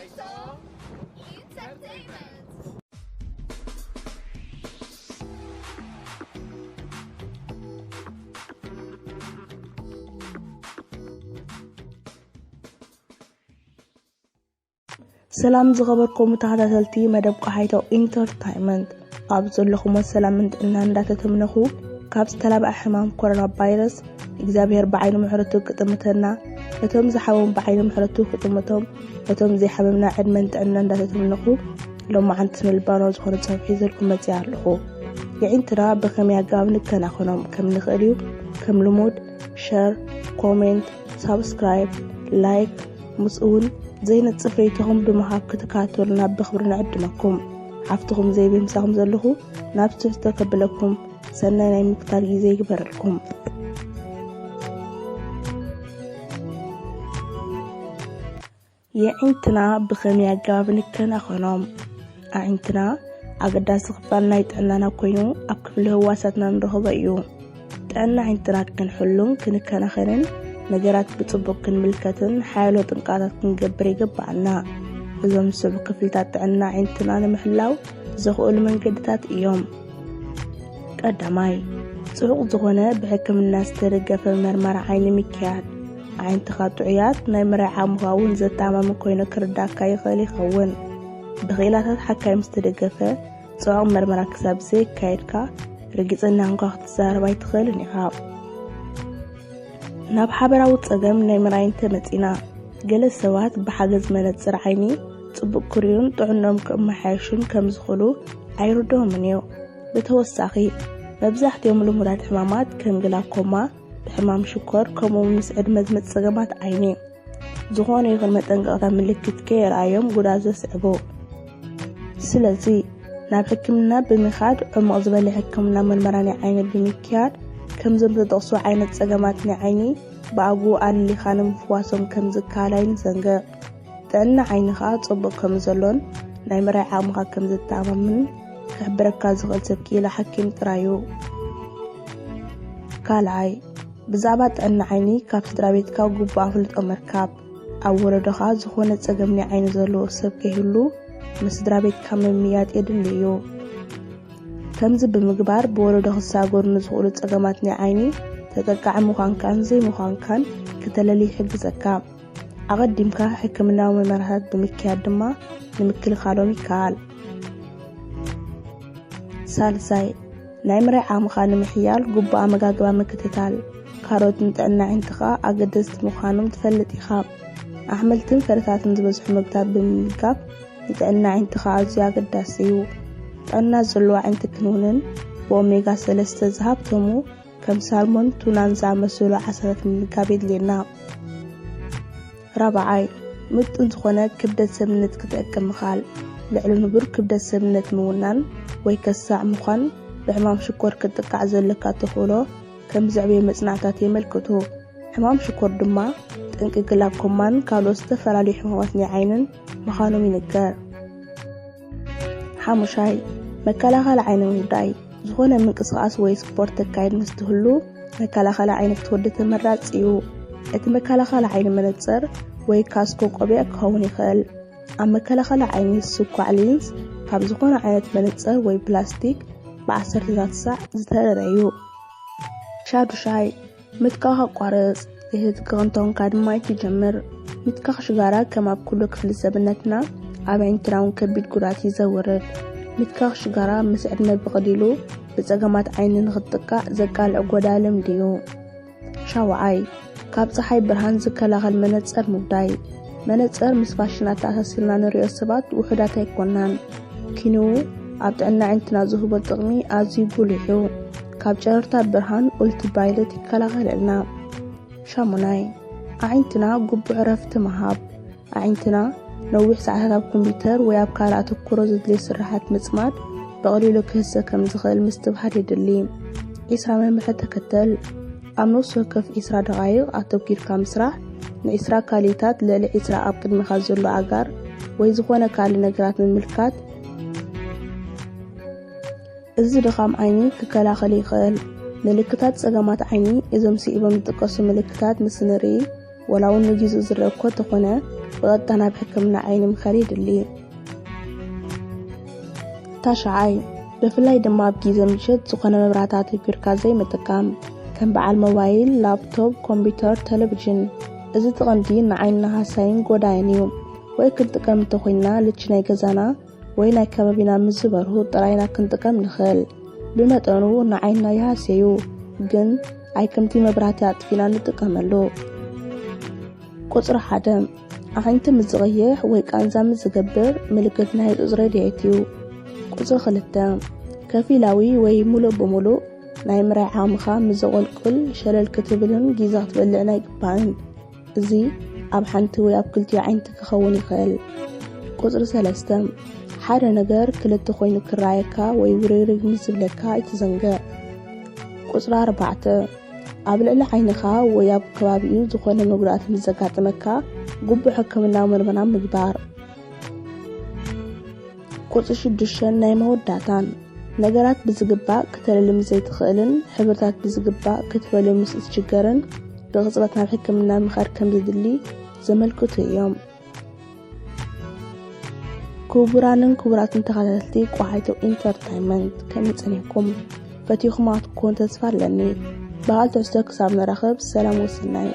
Entertainment. ሰላም ዝኸበርኩም ተኸታተልቲ መደብ ቆሓይቶ ኢንተርታይመንት፣ ኣብ ዘለኹሞ ሰላምን ጥዕና እንዳተተምነኹ፣ ካብ ዝተላብኣ ሕማም ኮሮና ቫይረስ እግዚኣብሔር ብዓይኒ ምሕረቱ ክጥምተና፣ ነቶም ዝሓመሙ ብዓይኒ ምሕረቱ ክጥምቶም፣ ነቶም ዘይሓመምና ዕድመን ጥዕና እንዳተተምነኹ፣ ሎማዓንቲ ስነ ልባናዊ ዝኾነ ጽሑፍ ሒዘልኩም መጺኣ ኣለኹ። የዒንትና ብኸመይ ኣገባብ ንከናኸኖም ከም ንኽእል እዩ። ከም ልሙድ ሸር፣ ኮሜንት፣ ሳብስክራይብ፣ ላይክ፣ ምስ እውን ዘይነጽፍ ርእይቶኹም ብምሃብ ክትከታተሉና ብኽብሪ ንዕድመኩም። ሓፍትኹም ዘይቤ ምሳኹም ዘለኹ ናብ ትሕዝቶ ከብለኩም ሰናይ ናይ ምክታል ግዜ ይግበረልኩም። የዒንትና ብኸመይ ኣገባብ ንከናኸኖም? ኣዒንትና ኣገዳሲ ክፋል ናይ ጥዕናና ኮይኑ ኣብ ክፍሊ ህዋሳትና ንረኽቦ እዩ። ጥዕና ኣዒንትና ክንሕሉን ክንከናኸንን ነገራት ብጽቡቕ ክንምልከትን ሓያሎ ጥንቃታት ክንገብር ይግብኣና። እዞም ዝስዕቡ ክፍልታት ጥዕና ኣዒንትና ንምሕላው ዘኽእሉ መንገድታት እዮም። ቀዳማይ፣ ጽዑቕ ዝኾነ ብሕክምና ዝተደገፈ መርመራ ዓይኒ ምክያድ። ኣዒንትኻ ጥዑያት ናይ ምርኣይ ዓቕምኻ እውን ዘተኣማምን ኮይኑ ክርዳእካ ይኽእል ይኸውን። ብኽኢላታት ሓካይም ዝተደገፈ ጽዑቕ መርመራ ክሳብ ዘየካየድካ ርግጸኛ ኳንካ ክትዛረብ ኣይትኽእልን ኢኻ። ናብ ሓበራዊ ጸገም ናይ ምርኣይ እንተመጺና፣ ገለ ሰባት ብሓገዝ መነጽር ዓይኒ ጽቡቕ ክርእዩን ጥዕንኦም ከመሓየሹን ከም ዝኽእሉ ኣይርድኦምን እዩ። ብተወሳኺ፣ መብዛሕትኦም ልሙዳት ሕማማት ከም ግላኮማ፣ ብሕማም ሽኮር፣ ከምኡውን ምስ ዕድመ ዝመጽእ ጸገማት ዓይኒ፣ ዝኾነ ይኹን መጠንቀቕታ ምልክት ከየርኣዮም ጉድኣት ዘስዕቡ። ስለዚ፣ ናብ ሕክምና ብምኻድ ዕሙቕ ዝበለ ሕክምና መርመራ ናይ ዓይኒ ብምክያድ፣ ከምዞም ዝተጠቕሱ ዓይነት ጸገማት ናይ ዓይኒ ብኣግኡ ኣለሊኻ ንምፍዋሶም ከም ዝከኣል ኣይንዘንግዕ። ጥዕና ዓይንኻ ጽቡቕ ከም ዘሎን ናይ ምርኣይ ዓቕምኻ ከም ዘተኣማምንን ክሕብረካ ዝኽእል ሰብ ክኢላ ሓኪም ጥራይ እዩ። ካልኣይ፣ ብዛዕባ ጥዕና ዓይኒ ካብ ስድራ ቤትካ ግቡእ ኣፍልጦ ምርካብ። ኣብ ወለዶኻ ዝኾነ ጸገም ናይ ዓይኒ ዘለዎ ሰብ ከይህሉ፣ ምስ ስድራ ቤትካ ምምይያጥ የድሊ እዩ። ከምዚ ብምግባር፣ ብወለዶ ክሳገሩ ንዝኽእሉ ጸገማት ናይ ዓይኒ ተጠቃዒ ምዃንካን ዘይምዃንካን ክተለሊ ይሕግዘካ። ኣቐዲምካ ሕክምናዊ መርመራታት ብምክያድ ድማ ንምክልኻሎም ይከኣል። ሳልሳይ፣ ናይ ምርኣይ ዓቕምኻ ንምሕያል ግቡእ ኣመጋግባ ምክትታል። ካሮት ንጥዕና ኣዒንትኻ ኣገደስቲ ምዃኖም ትፈልጥ ኢኻ። ኣሕምልትን ፍረታትን ዝበዝሑ ምግብታት ብምምጋብ ንጥዕና ኣዒንትኻ ኣዝዩ ኣገዳሲ እዩ። ጥዕና ዘለዎ ኣዒንቲ ክንውንን ብኦሜጋ ሰለስተ ዝሃብተሙ ከም ሳልሞን፣ ቱናን ዝኣመሰሉ ዓሳታት ምምጋብ የድልየና። ራብዓይ፣ ምጡን ዝኾነ ክብደት ሰብነት ክትዕቅብ ምኽኣል። ልዕሊ ንቡር ክብደት ሰብነት ምውናን ወይ ከሳዕ ምዃን ብሕማም ሽኮር ክትጥቃዕ ዘለካ ተኽእሎ ከም ዘዕበየ መጽናዕታት የመልክቱ። ሕማም ሽኮር ድማ ጠንቂ ግላኮማን ካልኦት ዝተፈላለዩ ሕማማት ናይ ዓይንን ምዃኖም ይንገር። ሓሙሻይ፣ መከላኸሊ ዓይኒ ምውዳይ። ዝኾነ ምንቅስቓስ ወይ ስፖርት ተካይድ ምስ ትህሉ፣ መከላኸሊ ዓይኒ ክትወዲ ተመራጺ እዩ። እቲ መከላኸሊ ዓይኒ መነጽር ወይ ካስኮ ቆቢዕ ክኸውን ይኽእል። ኣብ መከላኸሊ ዓይኒ ዝስኳዕ ሊንስ ካብ ዝኾነ ዓይነት መነጽር ወይ ፕላስቲክ ብዓሰርተታት ሳዕ ዝተረረ እዩ። ሻዱሻይ፣ ምትካኽ ኣቋርጽ። ዘይተትክኽ እንተኾንካ ድማ ኣይትጀምር። ምትካኽ ሽጋራ ከም ኣብ ኩሉ ክፍሊ ሰብነትና ኣብ ኣዒንትና እውን ከቢድ ጉድኣት እዩ ዘውርድ። ምትካኽ ሽጋራ ምስ ዕድመ ብቐሊሉ ብጸገማት ዓይኒ ንኽትጥቃዕ ዘቃልዕ ጎዳኢ ልምዲ እዩ። ሻውዓይ፣ ካብ ጸሓይ ብርሃን ዝከላኸል መነጸር ምውዳይ። መነጸር ምስ ፋሽን ኣተኣሳሲርና ንሪኦ ሰባት ውሑዳት ኣይኮናን። ኪንኡ ኣብ ጥዕና ኣዒንትና ዝህቦ ጥቕሚ ኣዝዩ ጉሉሕ እዩ። ካብ ጨረርታ ብርሃን ኡልትራቫዮሌት ይከላኸለልና። ሻሙናይ፣ ኣዒንትና ግቡእ ዕረፍቲ ምሃብ። ኣዒንትና ነዊሕ ሰዓታት ኣብ ኮምፒተር ወይ ኣብ ካልእ ኣተኩሮ ዘድልዮ ስርሓት ምጽማድ ብቐሊሉ ክህሰ ከም ዝኽእል ምስትብሃል የድሊ። ዒስራ መምርሒ ተኸተል። ኣብ ነፍሲ ወከፍ ዒስራ ደቓይቕ ኣተኲርካ ምስራሕ፣ ንዒስራ ካልኢታት ልዕሊ ዒስራ ኣብ ቅድሜኻ ዘሎ ኣጋር ወይ ዝኾነ ካልእ ነገራት ምምልካት፣ እዚ ድኻም ዓይኒ ክከላኸል ይኽእል። ምልክታት ጸገማት ዓይኒ፣ እዞም ስዒቦም ዝጥቀሱ ምልክታት ምስ ንርኢ፣ ወላ እውን ንጊዜኡ ዝረአ እኮ ተኾነ፣ ብቐጥታ ናብ ሕክምና ዓይኒ ምኻድ የድሊ። ታሽዓይ፣ ብፍላይ ድማ ኣብ ግዜ ምሸት ዝኾነ መብራህታት ኣቢርካ ዘይምጥቃም፣ ከም በዓል ሞባይል፣ ላፕቶፕ፣ ኮምፒውተር፣ ቴሌቪዥን። እዚ እቲ ቀንዲ ንዓይንና ሃሳይን ጎዳይን እዩ። ወይ ክንጥቀም እንተኾይንና ልቺ ናይ ገዛና ወይ ናይ ከባቢና ምስ ዝበርሁ ጥራይና ክንጥቀም ንኽእል። ብመጠኑ ንዓይንና ይሃስየዩ፣ ግን ኣይ ከምቲ መብራህቲ ኣጥፊና ንጥቀመሉ። ቁጽሪ ሓደ፣ ኣዒንቲ ምስ ዝቕይሕ ወይ ቃንዛ ምስ ዝገብር ምልክት ናይ ህጹጽ ረድኤት እዩ። ቁጽሪ ክልተ፣ ከፊላዊ ወይ ምሉእ ብምሉእ ናይ ምርኣይ ዓቕምኻ ምስ ዘቖልቁል፣ ሸለል ክትብልን ጊዛ ክትበልዕን ኣይግባእን። እዚ ኣብ ሓንቲ ወይ ኣብ ክልቲኡ ኣዒንቲ ክኸውን ይኽእል። ቁጽሪ ሰለስተ፣ ሓደ ነገር ክልተ ኮይኑ ክረኣየካ ወይ ውርግርግ ምስ ዝብለካ ኣይትዘንግዕ። ቁጽሪ ኣርባዕተ፣ ኣብ ልዕሊ ዓይንኻ ወይ ኣብ ከባቢኡ ዝኾነ መጉዳእቲ ምስ ዘጋጥመካ ግቡእ ሕክምናዊ ምርመራ ምግባር። ቁጽሪ ሽዱሽተ፣ ናይ መወዳእታን፣ ነገራት ብዝግባእ ክተልሊ ምስ ዘይትኽእልን ሕብርታት ብዝግባእ ክትፈልዮ ምስ እትችገርን ብቕጽበት ናብ ሕክምና ምኻድ ከም ዝድሊ ዘመልክቱ እዮም። ክቡራንን ክቡራትን ተኸታተልቲ ቆሓይቶ ኢንተርታይመንት፣ ከመይ ጸኒሕኩም? ፈቲኹማ ክትኮኑ ተስፋ ኣለኒ። ብኻልእ ትሕዝቶ ክሳብ ንራኸብ፣ ሰላም ወሰናይ።